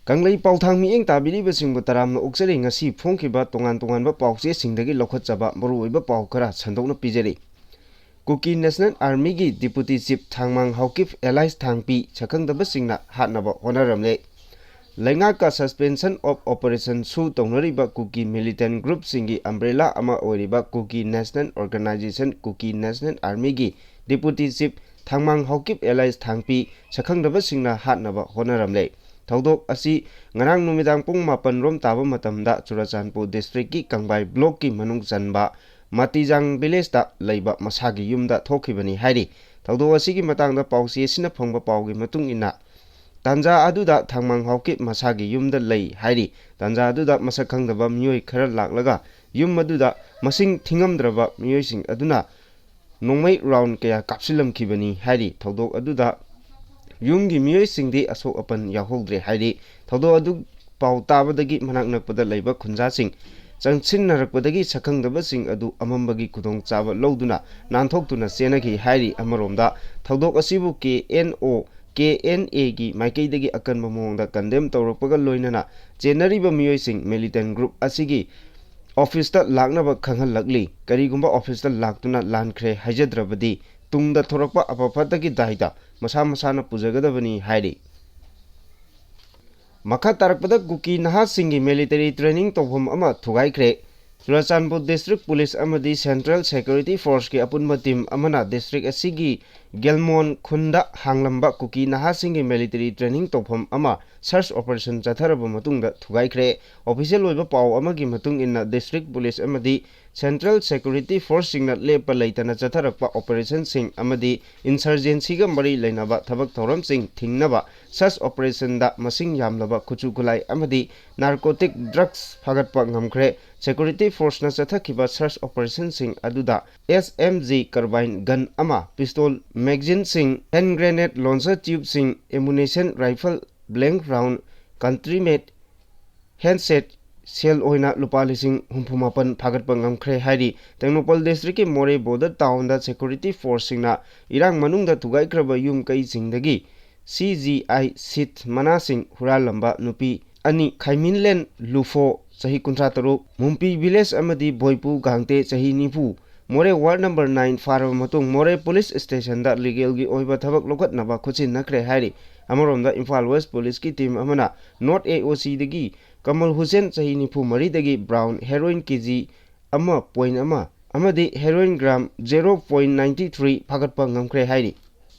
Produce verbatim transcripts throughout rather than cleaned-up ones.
ꯀꯪꯂꯩ ꯄꯥꯎꯊꯥꯡ ꯃꯤꯠꯌꯦꯡ ꯇꯥꯕꯤꯔꯤꯕꯁꯤꯡꯕꯨ ꯇꯔꯥꯝꯅ ꯑꯣꯛꯆꯔꯤ꯫ ꯉꯁꯤ ꯐꯣꯡꯈꯤꯕ ꯇꯣꯉꯥꯟ ꯇꯣꯉꯥꯟꯕ ꯄꯥꯎꯆꯦꯁꯤꯡꯗꯒꯤ ꯂꯧꯈꯠꯆꯕ ꯃꯔꯨꯑꯣꯏꯕ ꯄꯥꯎ ꯈꯔ ꯁꯟꯗꯣꯛꯅ ꯄꯤꯖꯔꯤ꯫ ꯀꯨꯀꯤ ꯅꯦꯁꯅꯦꯜ ꯑꯥꯔꯃꯤꯒꯤ ꯗꯤꯄꯨꯇꯤ ꯆꯤꯐ ꯊꯥꯡꯃꯥꯡ ꯍꯥꯎꯀꯤꯞ ꯑꯦꯂꯥꯏꯁ ꯊꯥꯡꯄꯤ ꯁꯛꯈꯪꯗꯕꯁꯤꯡꯅ ꯍꯥꯠꯅꯕ ꯍꯣꯠꯅꯔꯝꯂꯦ꯫ ꯂꯩꯉꯥꯛꯀ suspension of operation ꯁꯨ ꯇꯧꯅꯔꯤꯕ ꯀꯨꯀꯤ militant group ꯁꯤꯡꯒꯤ umbrella ꯑꯃ ꯑꯣꯏꯔꯤꯕ ꯀꯨꯀꯤ ꯅꯦꯁꯅꯦꯜ ꯑꯣꯔꯒꯅꯥꯏꯖꯦꯁꯟ ꯀꯨꯀꯤ ꯅꯦꯁꯅꯦꯜ ꯑꯥꯔꯃꯤꯒꯤ ꯗꯤꯄꯨꯇꯤ ꯆꯤꯐ ꯊꯥꯡꯃꯥꯡ ꯍꯥꯎꯀꯤꯞ ꯑꯦꯂꯥꯏꯁ ꯊꯥꯡꯄꯤ ꯁꯛꯈꯪꯗꯕꯁꯤꯡꯅ ꯍꯥꯠꯅꯕ ꯍꯣꯠꯅꯔꯝꯂꯦ꯫ ꯊꯧꯗꯣꯛ ꯑꯁꯤ ꯉꯔꯥꯡ ꯅꯨꯃꯤꯗꯥꯡ ꯄꯨꯡ ꯃꯥꯄꯟ ꯔꯣꯝ ꯇꯥꯕ ꯃꯇꯝꯗ ꯆꯨꯔꯆꯥꯟꯄꯨꯔ district ꯀꯤ ꯀꯪꯕꯥꯏ block ꯀꯤ ꯃꯅꯨꯡ ꯆꯟꯕ ꯃꯇꯤꯖꯥꯡ village ꯇ ꯂꯩꯕ ꯃꯁꯥꯒꯤ ꯌꯨꯝꯗ ꯊꯣꯛꯈꯤꯕꯅꯤ ꯍꯥꯏꯔꯤ꯫ ꯊꯧꯗꯣꯛ ꯑꯁꯤꯒꯤ ꯃꯇꯥꯡꯗ ꯄꯥꯎꯆꯦ ꯑꯁꯤꯅ ꯐꯪꯕ ꯄꯥꯎꯒꯤ ꯃꯇꯨꯡ ꯏꯟꯅ, ꯇꯥꯟꯖꯥ ꯑꯗꯨꯗ ꯊꯥꯡꯃꯥꯡ ꯍꯥꯎꯀꯤꯞ ꯃꯁꯥꯒꯤ ꯌꯨꯝꯗ ꯂꯩ ꯍꯥꯏꯔꯤ꯫ ꯇꯥꯟꯖꯥ ꯑꯗꯨꯗ ꯃꯁꯛ ꯈꯪꯗꯕ ꯃꯤꯑꯣꯏ ꯈꯔ ꯂꯥꯛꯂꯒ ꯌꯨꯝ ꯑꯗꯨꯗ ꯃꯁꯤꯡ ꯊꯤꯉꯝꯗ꯭ꯔꯕ ꯃꯤꯑꯣꯏꯁꯤꯡ ꯑꯗꯨꯅ ꯅꯣꯡꯃꯩ round ꯀꯌꯥ ꯀꯥꯞꯁꯤꯜꯂꯝꯈꯤꯕꯅꯤ ꯍꯥꯏꯔꯤ꯫ ꯊꯧꯗꯣꯛ ꯑꯗꯨꯗ ꯌꯨꯝꯒꯤ ꯃꯤꯑꯣꯏꯁꯤꯡꯗꯤ ꯑꯁꯣꯛ ꯑꯄꯟ ꯌꯥꯎꯍꯧꯗ꯭ꯔꯦ ꯍꯥꯏꯔꯤ꯫ ꯊꯧꯗꯣꯛ ꯑꯗꯨ ꯄꯥꯎ ꯇꯥꯕꯗꯒꯤ ꯃꯅꯥꯛ ꯅꯛꯄꯗ ꯂꯩꯕ ꯈꯨꯟꯖꯥꯁꯤꯡ ꯆꯪꯁꯤꯟꯅꯔꯛꯄꯗꯒꯤ ꯁꯛꯈꯪꯗꯕꯁꯤꯡ ꯑꯗꯨ ꯑꯃꯝꯕꯒꯤ ꯈꯨꯗꯣꯡꯆꯥꯕ ꯂꯧꯗꯨꯅ ꯅꯥꯟꯊꯣꯛꯇꯨꯅ ꯆꯦꯟꯅꯈꯤ ꯍꯥꯏꯔꯤ꯫ ꯑꯃꯔꯣꯝꯗ ꯊꯧꯗꯣꯛ ꯑꯁꯤꯕꯨ ꯀꯦ N O, K N A ꯒꯤ ꯃꯥꯏꯀꯩꯗꯒꯤ ꯑꯀꯟꯕ ꯃꯑꯣꯡꯗ condemn ꯇꯧꯔꯛꯄꯒ ꯂꯣꯏꯅꯅ ꯆꯦꯟꯅꯔꯤꯕ ꯃꯤꯑꯣꯏꯁꯤꯡ militant group ꯑꯁꯤꯒꯤ office ꯇ ꯂꯥꯛꯅꯕ ꯈꯪꯍꯜꯂꯛꯂꯤ꯫ ꯀꯔꯤꯒꯨꯝꯕ office ꯇ ꯂꯥꯛꯇꯨꯅ ꯂꯥꯟꯈ꯭ꯔꯦ ꯍꯥꯏꯖꯗ꯭ꯔꯕꯗꯤ ꯇꯨꯡꯗ ꯊꯣꯔꯛꯄ ꯑꯐ ꯐꯠꯇꯒꯤ ꯗꯥꯏꯇ ꯃꯁꯥ ꯃꯁꯥꯅ ꯄꯨꯖꯒꯗꯕꯅꯤ ꯍꯥꯏꯔꯤ꯫ ꯃꯈꯥ ꯇꯥꯔꯛꯄꯗ ꯀꯨꯀꯤ ꯅꯍꯥꯁꯤꯡꯒꯤ military training ꯇꯧꯐꯝ ꯑꯃ ꯊꯨꯒꯥꯏꯈ꯭ꯔꯦ꯫ ꯆꯨꯔꯆꯥꯟꯄꯨꯔ district police ꯑꯃꯗꯤ central security force ꯀꯤ ꯑꯄꯨꯟꯕ team ꯑꯃꯅ district ꯑꯁꯤꯒꯤ ꯒꯦꯜꯃꯣꯟ ꯈꯨꯟꯗ ꯍꯥꯡꯂꯝꯕ ꯀꯨꯀꯤ ꯅꯍꯥꯁꯤꯡꯒꯤ military training ꯇꯧꯐꯝ ꯑꯃ search operation ꯆꯠꯊꯔꯕ ꯃꯇꯨꯡꯗ ꯊꯨꯒꯥꯏꯈ꯭ꯔꯦ꯫ Official ꯑꯣꯏꯕ ꯄꯥꯎ ꯑꯃꯒꯤ ꯃꯇꯨꯡ ꯏꯟꯅ district police ꯑꯃꯗꯤ central security force ꯁꯤꯡꯅ ꯂꯦꯞꯄ ꯂꯩꯇꯅ ꯆꯠꯊꯔꯛꯄ operation ꯁꯤꯡ ꯑꯃꯗꯤ insurgency ꯒ ꯃꯔꯤ ꯂꯩꯅꯕ ꯊꯕꯛ ꯊꯧꯔꯝꯁꯤꯡ ꯊꯤꯡꯅꯕ search operation ꯗ ꯃꯁꯤꯡ ꯌꯥꯝꯂꯕ ꯈꯨꯠꯁꯨ ꯈꯨꯠꯂꯥꯏ ꯑꯃꯗꯤ narcotic drugs ꯐꯥꯒꯠꯄ ꯉꯝꯈ꯭ꯔꯦ꯫ Security force ꯅ ꯆꯠꯊꯈꯤꯕ search operation ꯁꯤꯡ ꯑꯗꯨꯗ S M G carbine gun ꯑꯃ, pistol magazine ꯁꯤꯡ, hand grenade launcher tube ꯁꯤꯡ, ammunition rifle blank round, country made handset, ꯁꯦꯜ ꯑꯣꯏꯅ ꯂꯨꯄꯥ ꯂꯤꯁꯤꯡ ꯍꯨꯝꯐꯨ ꯃꯥꯄꯟ ꯐꯥꯒꯠꯄ ꯉꯝꯈ꯭ꯔꯦ ꯍꯥꯏꯔꯤ꯫ ꯇꯦꯡꯅꯧꯄꯜ district ꯀꯤ ꯃꯣꯔꯦ border town ꯗ security force ꯁꯤꯡꯅ ꯏꯔꯥꯡ ꯃꯅꯨꯡꯗ ꯊꯨꯒꯥꯏꯈ꯭ꯔꯕ ꯌꯨꯝ ꯀꯩꯁꯤꯡꯗꯒꯤ ꯁꯤ ꯖꯤ ꯑꯥꯏ ꯁꯤꯠ ꯃꯅꯥꯁꯤꯡ ꯍꯨꯔꯥꯜꯂꯝꯕ ꯅꯨꯄꯤ ꯑꯅꯤ, ꯈꯥꯏꯃꯤꯟꯂꯦꯟ ꯂꯨꯐꯣ, ꯆꯍꯤ ꯀꯨꯟꯊ꯭ꯔꯥ ꯇꯔꯨꯛ, ꯃꯨꯝꯄꯤ ꯚꯤꯂꯦꯖ ꯑꯃꯗꯤ ꯕꯣꯏꯄꯨ ꯒꯥꯡꯇꯦ, ꯆꯍꯤ ꯅꯤꯐꯨ, ꯃꯣꯔꯦ ꯋꯥꯔꯗ ꯅꯝꯕꯔ ꯅꯥꯏꯟ ꯐꯥꯔꯕ ꯃꯇꯨꯡ ꯃꯣꯔꯦ ꯄꯨꯂꯤꯁ ꯁ꯭ꯇꯦꯁꯟꯗ ꯂꯤꯒꯦꯜꯒꯤ ꯑꯣꯏꯕ ꯊꯕꯛ ꯂꯧꯈꯠꯅꯕ ꯈꯨꯠꯁꯤꯟꯅꯈ꯭ꯔꯦ ꯍꯥꯏꯔꯤ꯫ ꯑꯃꯔꯣꯝꯗ ꯏꯝꯐꯥꯜ ꯋꯦꯁ ꯄꯨꯂꯤꯁꯀꯤ ꯇꯤꯝ ꯑꯃꯅ ꯅꯣꯔꯠ ꯑꯦ ꯑꯣ ꯁꯤꯗꯒꯤ ꯀꯃꯜ ꯍꯨꯁꯦꯟ, ꯆꯍꯤ ꯅꯤꯐꯨ ꯃꯔꯤꯗꯒꯤ ꯕ꯭ꯔꯥꯎꯟ ꯍꯦꯔꯣꯏꯟ ꯀꯦ ꯖꯤ ꯑꯃ ꯄꯣꯏꯟ ꯑꯃ ꯑꯃꯗꯤ heroin gram zero point ninety three ꯐꯥꯒꯠꯄ ꯉꯝꯈ꯭ꯔꯦ ꯍꯥꯏꯔꯤ꯫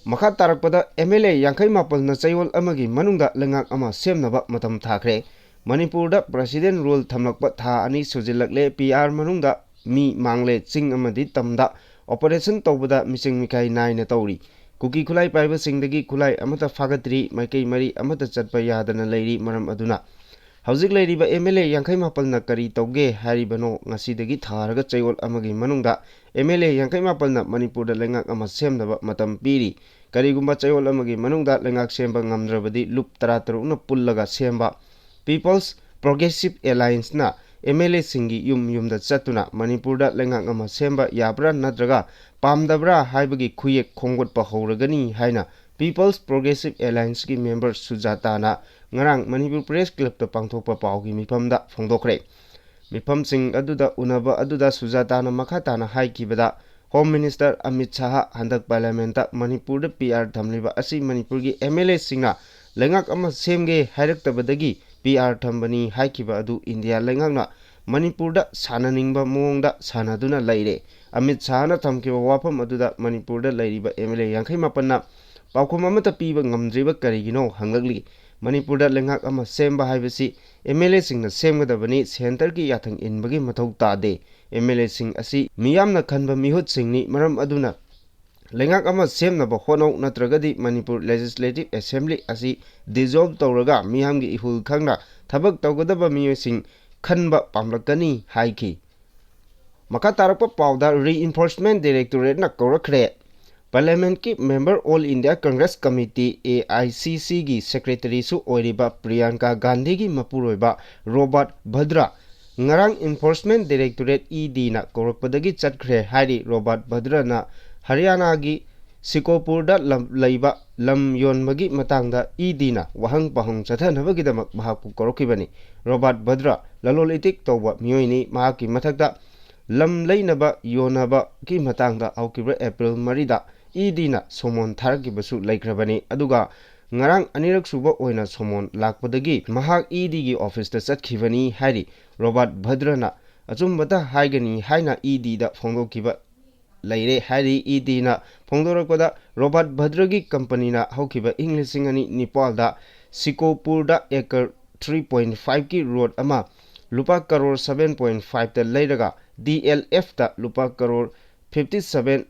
ꯃꯈꯥ ꯇꯥꯔꯛꯄꯗ ꯑꯦꯝ ꯑꯦꯜ ꯑꯦ ꯌꯥꯡꯈꯩ ꯃꯥꯄꯜꯅ ꯆꯌꯣꯜ ꯑꯃꯒꯤ ꯃꯅꯨꯡꯗ ꯂꯩꯉꯥꯛ ꯑꯃ ꯁꯦꯝꯅꯕ ꯃꯇꯝ ꯊꯥꯈ꯭ꯔꯦ꯫ ꯃꯅꯤꯄꯨꯔꯗ ꯄ꯭ꯔꯁꯤꯗꯦꯟ ꯔꯨꯜ ꯊꯝꯂꯛꯄ ꯊꯥ ꯑꯅꯤ ꯁꯨꯖꯤꯜꯂꯛꯂꯦ꯫ ꯄꯤ ꯑꯥꯔ ꯃꯅꯨꯡꯗ ꯃꯤ ꯃꯥꯡꯂꯦ꯫ ꯆꯤꯡ ꯑꯃꯗꯤ ꯇꯝꯗ ꯑꯣꯄꯔꯦꯁꯟ ꯇꯧꯕꯗ ꯃꯤꯆꯪ ꯃꯤꯈꯥꯏ ꯅꯥꯏꯅ ꯇꯧꯔꯤ꯫ ꯀꯨꯀꯤ ꯈꯨꯠꯂꯥꯏ ꯄꯥꯏꯕꯁꯤꯡꯗꯒꯤ ꯈꯨꯠꯂꯥꯏ ꯑꯃꯠꯇ ꯐꯥꯒꯠꯇ꯭ꯔꯤ꯫ ꯃꯥꯏꯀꯩ ꯃꯔꯤ ꯑꯃꯠꯇ ꯆꯠꯄ ꯌꯥꯗꯅ ꯂꯩꯔꯤ꯫ ꯃꯔꯝ ꯑꯗꯨꯅ ꯍꯧꯖꯤꯛ ꯂꯩꯔꯤꯕ ꯑꯦꯝ ꯑꯦꯜ ꯑꯦ ꯌꯥꯡꯈꯩ ꯃꯥꯄꯜꯅ ꯀꯔꯤ ꯇꯧꯒꯦ ꯍꯥꯏꯔꯤꯕꯅꯣ? ꯉꯁꯤꯗꯒꯤ ꯊꯥꯔꯒ ꯆꯌꯣꯜ ꯑꯃꯒꯤ ꯃꯅꯨꯡꯗ ꯑꯦꯝ ꯑꯦꯜ ꯑꯦ ꯌꯥꯡꯈꯩ ꯃꯥꯄꯜꯅ ꯃꯅꯤꯄꯨꯔꯗ ꯂꯩꯉꯥꯛ ꯑꯃ ꯁꯦꯝꯅꯕ ꯃꯇꯝ ꯄꯤꯔꯤ꯫ ꯀꯔꯤꯒꯨꯝꯕ ꯆꯌꯣꯜ ꯑꯃꯒꯤ ꯃꯅꯨꯡꯗ ꯂꯩꯉꯥꯛ ꯁꯦꯝꯕ ꯉꯝꯗ꯭ꯔꯕꯗꯤ ꯂꯨꯞ ꯇꯔꯥꯇꯔꯨꯛꯅ ꯄꯨꯜꯂꯒ ꯁꯦꯝꯕ ꯄꯤꯄꯜꯁ ꯄ꯭ꯔꯣꯒ꯭ꯔꯦꯁꯤꯞ ꯑꯦꯂꯥꯌꯟꯁꯅ ꯑꯦꯝ ꯑꯦꯜ ꯑꯦꯁꯤꯡꯒꯤ ꯌꯨꯝ ꯌꯨꯝꯗ ꯆꯠꯇꯨꯅ ꯃꯅꯤꯄꯨꯔꯗ ꯂꯩꯉꯥꯛ ꯑꯃ ꯁꯦꯝꯕ ꯌꯥꯕ꯭ꯔꯥ ꯅꯠꯇ꯭ꯔꯒ ꯄꯥꯝꯗꯕ꯭ꯔꯥ ꯍꯥꯏꯕꯒꯤ ꯈꯨꯌꯦꯛ ꯈꯣꯝꯒꯠꯄ ꯍꯧꯔꯒꯅꯤ ꯍꯥꯏꯅ ꯄꯤꯄꯜꯁ ꯄ꯭ꯔꯣꯒ꯭ꯔꯦꯁꯤꯞ ꯑꯦꯂꯥꯌꯟꯁꯀꯤ ꯃꯦꯝꯕꯔ ꯁꯨꯖꯥꯇꯥꯅ ꯉꯔꯥꯡ ꯃꯅꯤꯄꯨꯔ ꯄ꯭ꯔꯦꯁ ꯀ꯭ꯂꯕꯇ ꯄꯥꯡꯊꯣꯛꯄ ꯄꯥꯎꯒꯤ ꯃꯤꯐꯝꯗ ꯐꯣꯡꯗꯣꯛꯈ꯭ꯔꯦ꯫ ꯃꯤꯐꯝꯁꯤꯡ ꯑꯗꯨꯗ ꯎꯅꯕ ꯑꯗꯨꯗ ꯁꯨꯖꯥꯇꯥꯅ ꯃꯈꯥ ꯇꯥꯅ ꯍꯥꯏꯈꯤꯕꯗ, ꯍꯣꯝ ꯃꯤꯅꯤꯁꯇꯔ ꯑꯃꯤꯠ ꯁꯥꯍ ꯍꯟꯗꯛ ꯄꯥꯔꯂꯤꯌꯥꯃꯦꯟꯠꯇ ꯃꯅꯤꯄꯨꯔꯗ ꯄꯤ ꯑꯥꯔ ꯊꯝꯂꯤꯕ ꯑꯁꯤ ꯃꯅꯤꯄꯨꯔꯒꯤ ꯑꯦꯝ ꯑꯦꯜ ꯑꯦꯁꯤꯡꯅ ꯂꯩꯉꯥꯛ ꯑꯃ ꯁꯦꯝꯒꯦ ꯍꯥꯏꯔꯛꯇꯕꯗꯒꯤ ꯄꯤ ꯑꯥꯔ ꯊꯝꯕꯅꯤ ꯍꯥꯏꯈꯤꯕ ꯑꯗꯨ ꯏꯟꯗꯤꯌꯥ ꯂꯩꯉꯥꯛꯅ ꯃꯅꯤꯄꯨꯔꯗ ꯁꯥꯟꯅꯅꯤꯡꯕ ꯃꯑꯣꯡꯗ ꯁꯥꯟꯅꯗꯨꯅ ꯂꯩꯔꯦ꯫ ꯑꯃꯤꯠ ꯁꯥꯍꯅ ꯊꯝꯈꯤꯕ ꯋꯥꯐꯝ ꯑꯗꯨꯗ ꯃꯅꯤꯄꯨꯔꯗ ꯂꯩꯔꯤꯕ ꯑꯦꯝ ꯑꯦꯜ ꯑꯦ ꯌꯥꯡꯈꯩ ꯃꯥꯄꯟꯅ ꯄꯥꯎꯈꯨꯝ ꯑꯃꯠꯇ ꯄꯤꯕ ꯉꯝꯗ꯭ꯔꯤꯕ ꯀꯔꯤꯒꯤꯅꯣ ꯍꯪꯂꯛꯂꯤ꯫ ꯃꯅꯤꯄꯨꯔꯗ ꯂꯩꯉꯥꯛ ꯑꯃ ꯁꯦꯝꯕ ꯍꯥꯏꯕꯁꯤ ꯑꯦꯝ ꯑꯦꯜ ꯑꯦꯁꯤꯡꯅ ꯁꯦꯝꯒꯗꯕꯅꯤ, ꯁꯦꯟꯇꯔꯒꯤ ꯌꯥꯊꯪ ꯏꯟꯕꯒꯤ ꯃꯊꯧ ꯇꯥꯗꯦ꯫ ꯑꯦꯝ ꯑꯦꯜ ꯑꯦꯁꯤꯡ ꯑꯁꯤ ꯃꯤꯌꯥꯝꯅ ꯈꯟꯕ ꯃꯤꯍꯨꯠꯁꯤꯡꯅꯤ꯫ ꯃꯔꯝ ꯑꯗꯨꯅ ꯂꯩꯉꯥꯛ ꯑꯃ ꯁꯦꯝꯅꯕ ꯍꯣꯠꯅꯧ, ꯅꯠꯇ꯭ꯔꯒꯗꯤ ꯃꯅꯤꯄꯨꯔ ꯂꯦꯖꯤꯁꯂꯦꯇꯤꯚ ꯑꯦꯁꯦꯝꯕ꯭ꯂꯤ ꯑꯁꯤ ꯗꯤꯖꯣꯜꯕ ꯇꯧꯔꯒ ꯃꯤꯌꯥꯝꯒꯤ ꯏꯍꯨꯜ ꯈꯪꯅ ꯊꯕꯛ ꯇꯧꯒꯗꯕ ꯃꯤꯑꯣꯏꯁꯤꯡ ꯈꯟꯕ ꯄꯥꯝꯂꯛꯀꯅꯤ ꯍꯥꯏꯈꯤ꯫ ꯃꯈꯥ ꯇꯥꯔꯛꯄ ꯄꯥꯎꯗ, ꯔꯤꯏꯟꯐꯣꯔꯁꯃꯦꯟꯠ ꯗꯥꯏꯔꯦꯛꯇꯣꯔꯦꯠꯅ ꯀꯧꯔꯛꯈ꯭ꯔꯦ꯫ ꯄꯥꯔꯂꯤꯌꯥꯃꯦꯟꯠꯀꯤ member, all India Congress committee, A I C ꯁꯤꯒꯤ ꯁꯦꯀ꯭ꯔꯦꯇꯔꯤꯁꯨ ꯑꯣꯏꯔꯤꯕ ꯄ꯭ꯔꯤꯌꯥꯡꯀꯥ ꯒꯥꯟꯙꯤꯒꯤ ꯃꯄꯨꯔꯣꯏꯕ ꯔꯣꯕꯥꯔꯠ ꯚꯗ꯭ꯔ ꯉꯔꯥꯡ ꯏꯟꯐꯣꯔꯁꯃꯦꯟꯠ ꯗꯥꯏꯔꯦꯛꯇꯣꯔꯦꯠ, ꯏ ꯗꯤꯅ ꯀꯧꯔꯛꯄꯗꯒꯤ ꯆꯠꯈ꯭ꯔꯦ ꯍꯥꯏꯔꯤ꯫ ꯔꯣꯕꯥꯔꯠ ꯚꯗ꯭ꯔꯅ ꯍꯔꯤꯌꯥꯅꯥꯒꯤ ꯁꯤꯀꯣꯄꯨꯔꯗ ꯂꯝ, ꯂꯩꯕ ꯂꯝ ꯌꯣꯟꯕꯒꯤ ꯃꯇꯥꯡꯗ ꯏ ꯗꯤꯅ ꯋꯥꯍꯪ ꯄꯥꯎꯍꯪ ꯆꯠꯊꯅꯕꯒꯤꯗꯃꯛ ꯃꯍꯥꯛꯄꯨ ꯀꯧꯔꯛꯈꯤꯕꯅꯤ꯫ ꯔꯣꯕꯥꯔꯠ ꯚꯗ꯭ꯔ ꯂꯂꯣꯟ ꯏꯇꯤꯛ ꯇꯧꯕ ꯃꯤꯑꯣꯏꯅꯤ꯫ ꯃꯍꯥꯛꯀꯤ ꯃꯊꯛꯇ ꯂꯝ ꯂꯩꯅꯕ ꯌꯣꯟꯅꯕꯒꯤ ꯃꯇꯥꯡꯗ ꯍꯧꯈꯤꯕ ꯑꯦꯄ꯭ꯔꯤꯜ ꯃꯔꯤꯗ ꯏ ꯗꯤꯅ ꯁꯣꯃꯣꯟ ꯊꯥꯔꯛꯈꯤꯕꯁꯨ ꯂꯩꯈ꯭ꯔꯕꯅꯤ꯫ ꯑꯗꯨꯒ ꯉꯔꯥꯡ ꯑꯅꯤꯔꯛ ꯁꯨꯕ ꯑꯣꯏꯅ ꯁꯣꯃꯣꯟ ꯂꯥꯛꯄꯗꯒꯤ ꯃꯍꯥꯛ ꯏ ꯗꯤꯒꯤ ꯑꯣꯐꯤꯁꯇ ꯆꯠꯈꯤꯕꯅꯤ ꯍꯥꯏꯔꯤ꯫ ꯔꯣꯕꯥꯔꯠ ꯚꯗ꯭ꯔꯅ ꯑꯆꯨꯝꯕꯇ ꯍꯥꯏꯒꯅꯤ ꯍꯥꯏꯅ ꯏ ꯗꯤꯗ ꯐꯣꯡꯗꯣꯛꯈꯤꯕ ꯂꯩꯔꯦ ꯍꯥꯏꯔꯤ꯫ ꯏ ꯗꯤꯅ ꯐꯣꯡꯗꯣꯔꯛꯄꯗ, ꯔꯣꯕꯥꯔꯠ ꯚꯗ꯭ꯔꯒꯤ ꯀꯝꯄꯅꯤꯅ ꯍꯧꯈꯤꯕ ꯏꯪ ꯂꯤꯁꯤꯡ ꯑꯅꯤ ꯅꯤꯄꯥꯜꯗ ꯁꯤꯀꯣꯄꯨꯔꯗ ꯑꯦꯀꯔ ꯊ꯭ꯔꯤ ꯄꯣꯏꯟ ꯐꯥꯏꯚꯀꯤ ꯔꯣꯗ ꯑꯃ ꯂꯨꯄꯥ ꯀꯔꯣꯔ ꯁꯚꯦꯟ ꯄꯣꯏꯟ ꯐꯥꯏꯚꯇ ꯂꯩꯔꯒ ꯗꯤ ꯑꯦꯜ ꯑꯦꯐꯇ ꯂꯨꯄꯥ ꯀꯔꯣꯔ ꯐꯤꯐꯇꯤ ꯁꯚꯦꯟ,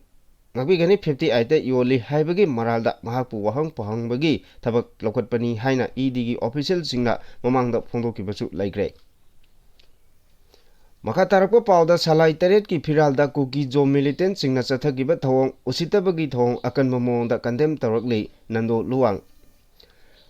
ꯉꯥꯛꯄꯤꯒꯅꯤ, ꯐꯤꯐꯇꯤ ꯑꯩꯠꯇ ꯌꯣꯜꯂꯤ ꯍꯥꯏꯕꯒꯤ ꯃꯔꯥꯜꯗ ꯃꯍꯥꯛꯄꯨ ꯋꯥꯍꯪ ꯄꯥꯎꯍꯪꯕꯒꯤ ꯊꯕꯛ ꯂꯧꯈꯠꯄꯅꯤ ꯍꯥꯏꯅ ꯏ ꯗꯤꯒꯤ ꯑꯣꯐꯤꯁꯤꯌꯦꯜꯁꯤꯡꯅ ꯃꯃꯥꯡꯗ ꯐꯣꯡꯗꯣꯛꯈꯤꯕꯁꯨ ꯂꯩꯈ꯭ꯔꯦ꯫ ꯃꯈꯥ ꯇꯥꯔꯛꯄ ꯄꯥꯎꯗ, ꯁꯂꯥꯏ ꯇꯔꯦꯠꯀꯤ ꯐꯤꯔꯥꯜꯗ ꯀꯨꯀꯤ ꯖꯣ ꯃꯤꯂꯤꯇꯦꯟꯠꯁꯤꯡꯅ ꯆꯠꯊꯈꯤꯕ ꯊꯧꯑꯣꯡ ꯎꯁꯤꯠꯇꯕꯒꯤ ꯊꯧꯑꯣꯡ ꯑꯀꯟꯕ ꯃꯑꯣꯡꯗ ꯀꯟꯗꯦꯝ ꯇꯧꯔꯛꯂꯤ ꯅꯟꯗꯣ ꯂꯨꯋꯥꯡ꯫